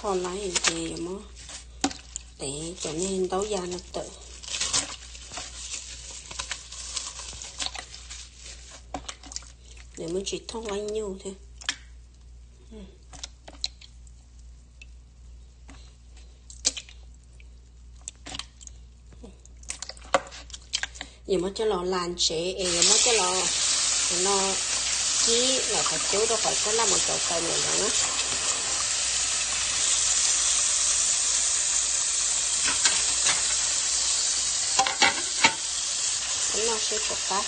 Tho lawm ces yuav muab tev cov niag ntaub ya no tawm. Nws muaj tsis thooj nqaij nyuj thiab. Yuav muab coj los las ntsev es yuav muab coj los no kib los qhov cub rau qhov coj laj mus rau taws npaum no na. Noj seb puas qab.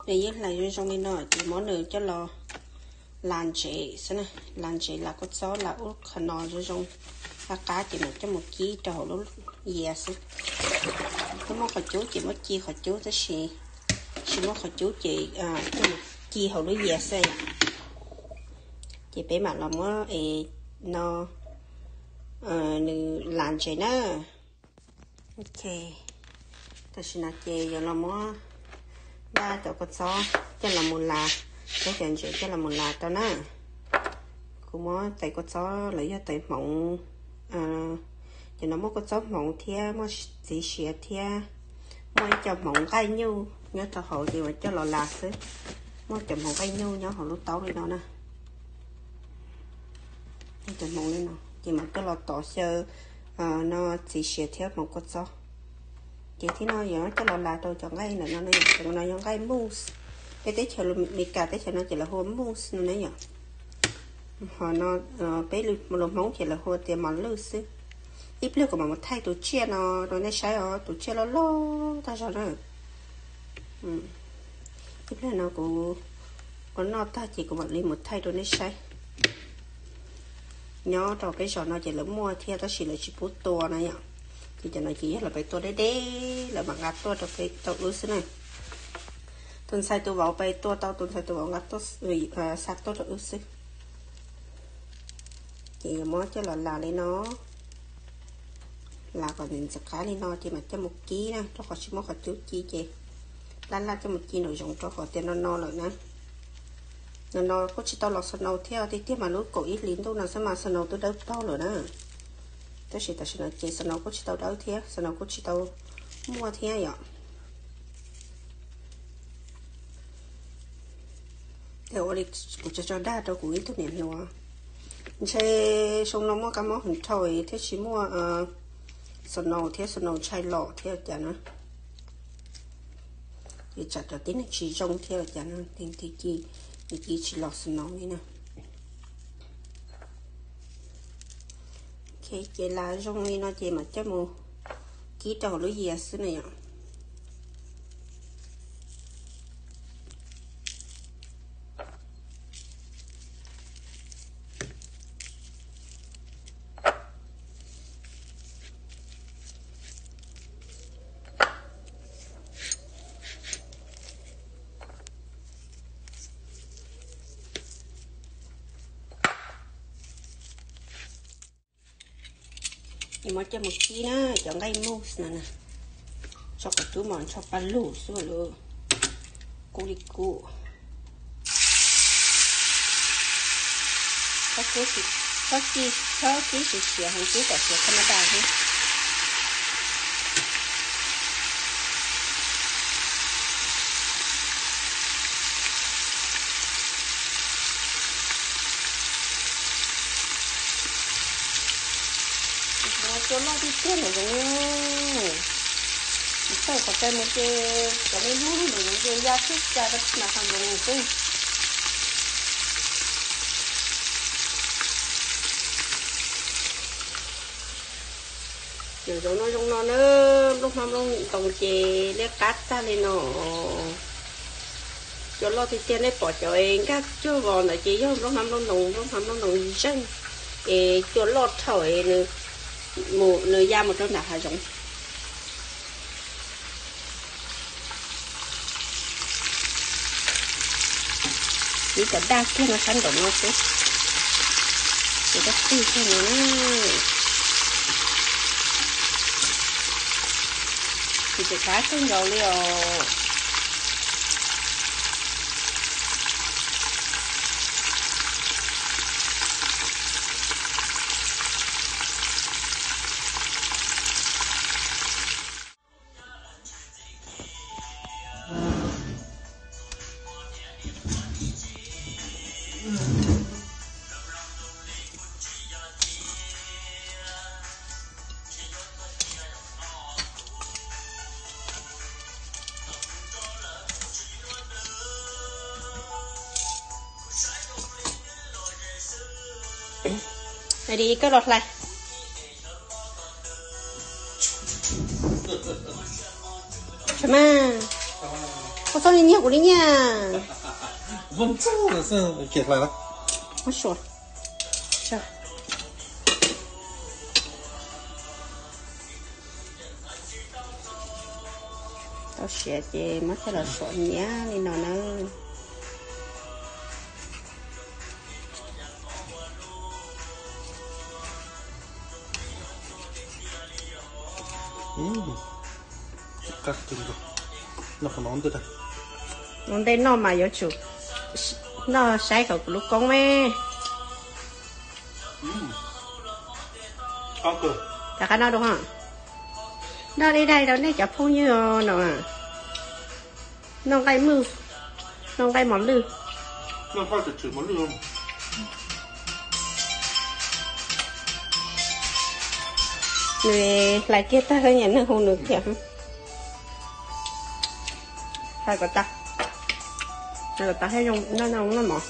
Nws yeej hlais zoo zoo li no ces muab nws coj los las ntsev xwb na, las ntsev las kua txob las ub qhov no zoo zoo qab qab ces mam coj mus kib rau hauv lub yias xwb. Yog muaj qhov cub ces muab ci qhov cub tab sis tsis muaj qhov cub ces coj mus ci hauv lub yias xwb. Ces peb mam los muab es no nws las ntsev na. Ok, tam sim no ces yuav los muab npaj cov kua txob coj los mus las, cov ntsev coj los mus las rau na. Kuv muab tais kua txob los yog tais hmoov, ces no muaj kua txob hmoov thiab muaj txiv siav thiab muaj ib co hmoov nqaij nyuj nyob rau hauv ces yuav coj los las xwb. Muaj cov hmoov nqaij nyuj nyob hauv lub taub li no na. Cov hmoov li no ces mam coj los tov xyaw no txiv siav thiab hmoov kua txob. Ces thib no yuav coj los las rau cov nqaij ntawm no, cov no yog nqaij mousse. Peb teb chaws Amelikas teb chaws no ces lawv hu ua mousse no ne yom. Ho no peb los Hmoob ces lawv hu tias mos lwj xwb. Ib pliag kuv mam mus thaij tus tsiaj no rau nej saib os, tus tsiaj loj loj tag zog na. Ib pliag no kuv ua noj tag ces kuv mam li mus thaij rau nej saib. Nyob rau peb zos no ces lawv muaj thiab tab sis lawv tsis pub tua na yom. Ces cov no ces yog lawv pem tua deb deb lawv mam nqa tuaj rau pem rau wb xwb na. Tus ntxhais tus vauv pem tua tau, tus ntxhais tus vauv nqa tuaj, xa tuaj rau wb xwb. Ces yuav muab coj los las li no, las kom ntxim qab li no ces mam coj mus kib na, rau qhov tsis muaj qhov cub ci ces laj laj coj mus ci nraum zoov rau qhov tias no no lawm na. No no kuj tsis tau los snow thiab, tiag tiag mas lub kaum ib hlis ntuj no xwb mas snow twb dawb paug lawm na. Tab sis tam sim no ces snow kuj tsis tau dawb thiab, snow kuj tsis tau muaj thiab yom. Ua li kuv tso tso dag rau kuv ib tug niam hluas, ntshe xyoo no muaj kab mob heev dhau thiab tsis muaj snow thiab, snow ntshai los thiab cas na. Ces tsam cov tib neeg tsis zoo thiab cas na, nws cia tsis los snow li na. Ces las zoo li no ces mam coj mus kib rau hauv lub yias xwb na yom. Muab coj mus kib na, cov nqaij mousse no na, tso kom cub mos ntsho pa lug xwb lauj. Kub li kub. Txhob kib siav siav heev, kib kom siav thaj mab daj xwb. Cua loj tiag tiag ntawm zoov, tawm qhov tais mus ces cov me lub ntawm zoov ces ya tib cag rau mas qhov ntawd xwb. Nyob zoo no zoo no na, nplooj hmab nplooj ntoos ces liab qab tag li no. Cua loj tiag tiag, nej pom cov nkag cuag vos ntawd ces yog nplooj hmab nplooj ntoos, nplooj hmab nplooj ntoos zeej, es cua loj dhau es nws mus, nws ya mus rau nram hav zoov. Ib cov daj kiag no sab nraum no xwb, ces daj kiag no na. Ces tseem qab kawg nkaus li os. Dim koj los hlais. Mas, koj txhob nyiag kuv li nyiaj. Tau siav ces muab coj los suam nyiam li no na. Ua ntej noj mas yuav tsum noj saib kom kuv lub koob me. Rov qab noj dua, noj li daig rau nej cov phooj ywg no. Noj nqaij mwj, noj nqaij mos lwj. Nws hlais kiag tag nyiam neeg hu nws thiab. Hlais kom tas, hlais kom tas thiab zoo noj mov.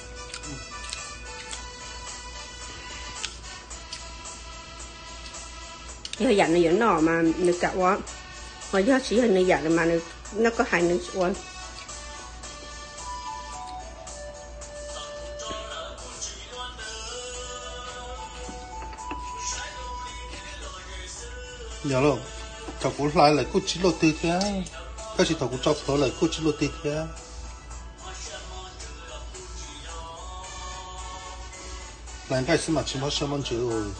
Yog yam nws yuav noj mas nws kam ua, ho yog tsis yog nws yam mas nws noj koj hais nws tsis ua. Yog lauj, thaum kuv hlais lawm kuj tsis luaj twg thiab, tab sis thaum kuv tso plhuav lawm kuj tsis luaj twg thiab. Hlais nqaij xwb mas tsis mob siab mob ntsws.